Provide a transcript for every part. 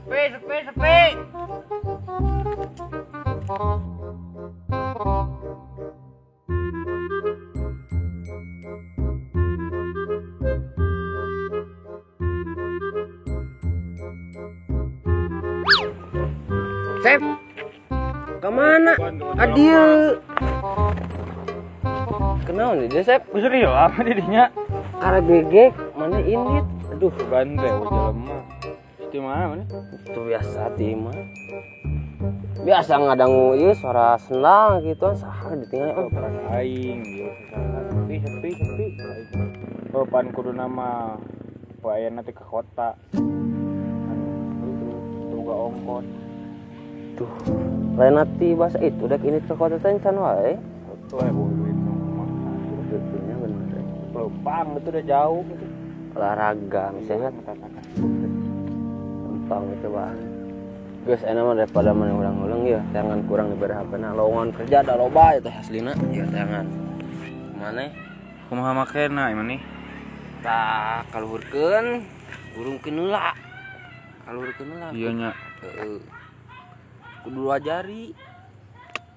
Sepi, sepi, sepi. Sep, kemana? Adil. Kenal nih dia, Sep? Serius apa didinya? Karena gegek, mana ini? Aduh, gante jelema. Di mana mana? Itu biasa di mah. Biasa ngadangu ieu suara sendal gitu, saha ditinggal. Oh, perasaan aing, ieu saha. Sepi, sepi, sepi. Oh, pan kudu nama poe ayeuna teh ke kota. Boga ongkos. Duh, lain nanti bahasa itu dek ini ke kota teh can wae. Tuh boga duit mah. Betulnya bener. Lempang itu udah jauh gitu. Olahraga misalnya lempang gitu bang. Guys, enak mah daripada mana ulang-ulang ya, tangan kurang diberi HP-na. Lowongan kerja ada loba ya teh aslina. Ya tangan. Mana? Kumaha makena ieu nih? Tah kaluhurkeun, gurungkeun heula. Kaluhurkeun heula. Iya nya. Heeh. Kudu dua jari.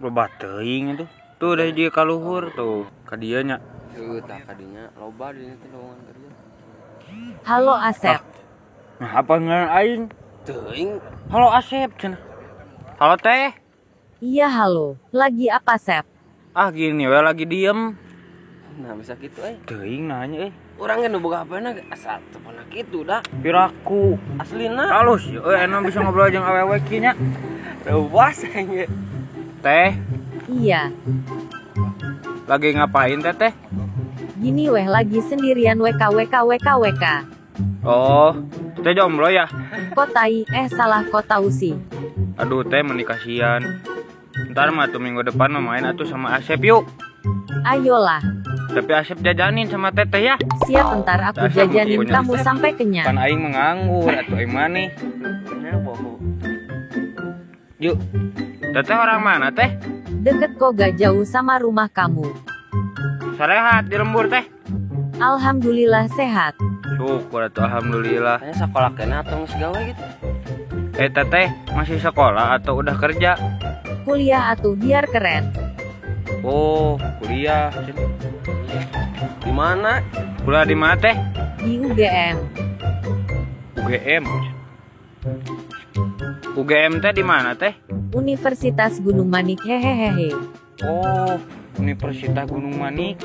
Loba teuing itu. Tuh udah hiji kaluhur tuh. Ka dieu nya. Heuh, tah kadinya loba di dieu teh lowongan kerja. Halo Asep. Nah, apa ngaran aing? Teuing. Halo Asep cenah. Halo Teh. Iya halo. Lagi apa Sep? Ah gini we lagi diem. Nah bisa gitu euy. Teuing nanya euy. Urang ge nu boga HP-na asa teu pernah kitu dah. Piraku aslina. Halus euy enak bisa ngobrol jeung awewe kieu nya. Reuwas aing ge. Teh. Iya. Lagi ngapain Teteh? Gini weh lagi sendirian WK WK WK WK. Oh, Teh jomblo ya? Kotai, salah kota usi. Aduh Teh meni kasihan. Ntar mah tuh minggu depan mau main atuh sama Asep yuk. Ayolah. Tapi Asep jajanin sama Teteh ya. Siap ntar aku Asep jajanin punya kamu sampai kenyang. Pan aing menganggur atuh aing maneh. Yuk. Teteh orang mana Teh? Deket kok gak jauh sama rumah kamu. Sehat di lembur Teh? Alhamdulillah sehat. Syukur atuh alhamdulillah. Tanya sekolah kena atau geus gawe gitu? Teteh masih sekolah atau udah kerja? Kuliah atuh biar keren. Oh, kuliah. Di mana? Kuliah di mana Teh? Di UGM. UGM. UGM teh di mana Teh? Universitas Gunung Manik hehehehe. Oh, Universitas Gunung Manik.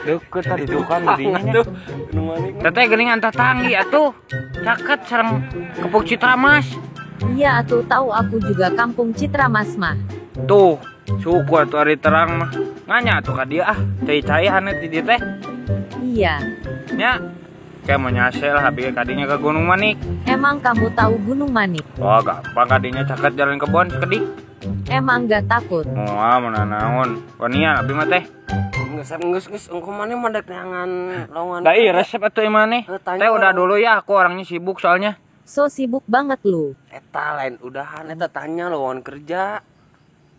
Deket tadi tuh kan didinya nya. Gunung Manik. Teteh geuning antah tanggi atuh. Caket sareng Kepuk Citramas. Iya atuh tahu aku juga kampung Citramas mah. Tuh, syukur atuh ari terang mah. Nganya atuh ka dieu ah, cai-cai hanet di dieu teh. Iya. Nya, kayak mau nyase lah habis kadinya ke Gunung Manik. Emang kamu tahu Gunung Manik? Wah, gampang kadinya caket jalan kebon sekedik. Emang gak takut? Wah, mana naon. Wanian abi mah teh. Geus geus engko maneh mah dek neangan lowongan. Da ieu resep atuh maneh. Teh udah dulu ya, aku orangnya sibuk soalnya. So sibuk banget lu. Eta lain udahan eta tanya lowongan kerja.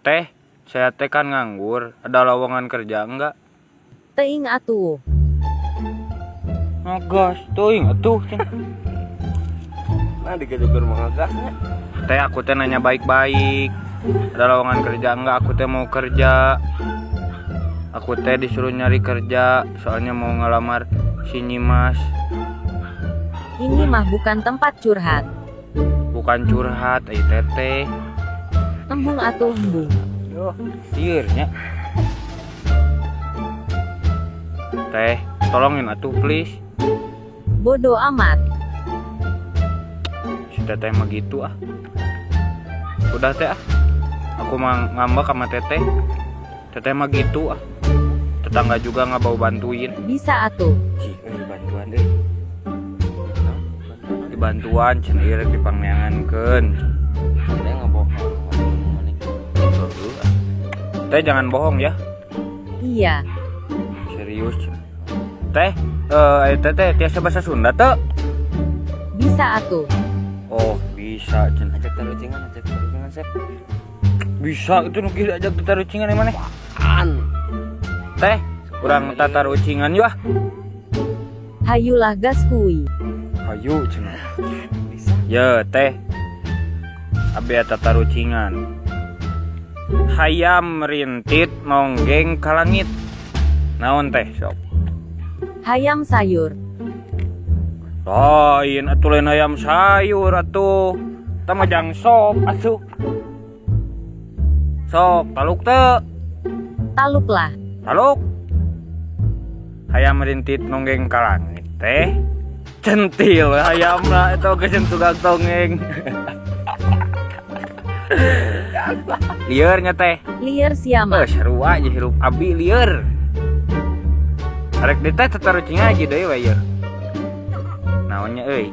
Teh, saya teh kan nganggur. Ada lowongan kerja enggak? Teuing atuh. Ngegas, teuing atuh. Nah digejukeun mah ngegasnya. Teh aku teh nanya baik-baik. Ada lowongan kerja enggak? Aku teh mau kerja. Aku teh disuruh nyari kerja, soalnya mau ngelamar si Nyimas. Ini mah bukan tempat curhat. Bukan curhat, teteh. Embung atuh embung. Duh, lieur nya. Teh, tolongin atuh please. Bodoh amat. Si teteh mah gitu ah. Udah teh ah. Aku mah ngambek sama teteh. Teteh mah gitu ah. Tetangga juga nggak mau bantuin. Bisa atuh. Cih, bantuan deh. Dibantuan cenah ieu rek dipangneangankeun. Teh ngebohong. Teh jangan bohong ya. Iya. Serius. Teh, teteh tiasa bahasa Sunda teu? Bisa atuh. Oh, bisa cenah. Ajak tarucingan Sep. Bisa itu nu kieu ajak tarucingan maneh. An. Teh, urang tatarucingan yuk ah. Hayulah gas kui. Hayu cenah. Bisa. Ya teh, Abi eta tarucingan. Hayam rintit nonggeng ka langit. Naon teh sok? Hayam sayur. Lain atuh, lain hayam sayur atuh. Tah mah jang sop atuh. Sok taluk teu? Taluk lah. Taluk. Hayam rintit nonggeng ka langit teh centil hayamna eta geus tukang tongeng. Lieur nya teh. Lieur siama. Oh, seru aja hirup abi lieur. Arek deui teh tatarucing aja deui we ieu. Naonnya euy?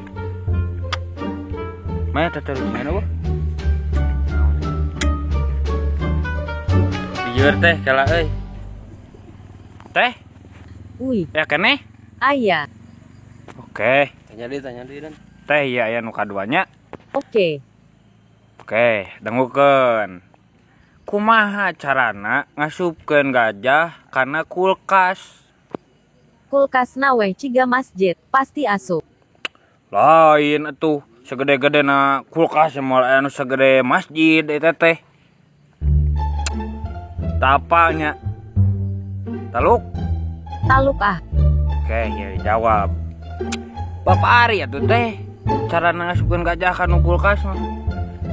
Mana tatarucingan eueuh? Lieur teh kala euy. Teh? Uy. Ya keneh? Aya. Oke. Tanya deui Dan. Teh ieu aya nu kaduanya. Oke. Oke, dangukeun. Kumaha carana ngasupkeun gajah kana kulkas? Kulkasna weh ciga masjid, pasti asup. Lain atuh, segede-gedena kulkas moal aya nu segede masjid eta teh. Tapanya. Taluk? Taluk ah. Oke, ya jawab. Bapak Ari atuh teh, carana ngasupkeun gajah kana kulkas mah.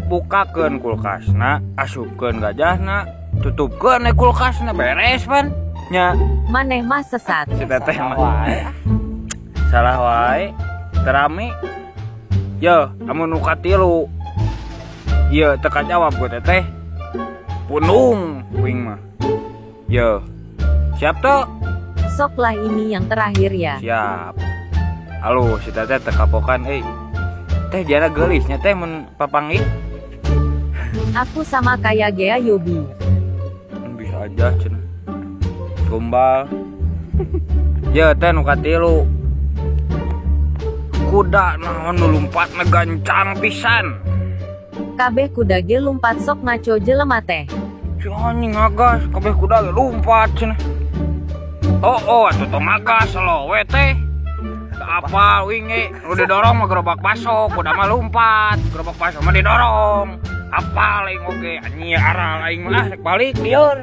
Bukakeun kulkasna, asupkeun gajahna, tutupkeun kulkasna, beres pan. Nya. Maneh mah sesat. Si teteh mah. Salah wae. Terame. Yo, amun nu katilu. Ieu teu kajawab ku teteh. Punung kuing mah. Yo. Siap tuh? Sok lah ini yang terakhir ya. Siap. Aduh, si teteh teu kapokan euy. Teh jana geulisnya teh mun papanggih. Aku sama kayak Gea Yobi. Bisa aja cenah. Gombal. Ya teh nu katilu. Kuda naon nu lumpatna gancang pisan. Kabeh kuda ge lumpat sok ngaco jelema teh. Si anjing ngagas, kabeh kuda ge lumpat cenah. Oh, atuh tong ngagas lo we teh. Apa wingi nu didorong mah gerobak baso, kuda mah lumpat, gerobak baso mah didorong. Apa lain oge anjing aral aing mah rek balik lieur.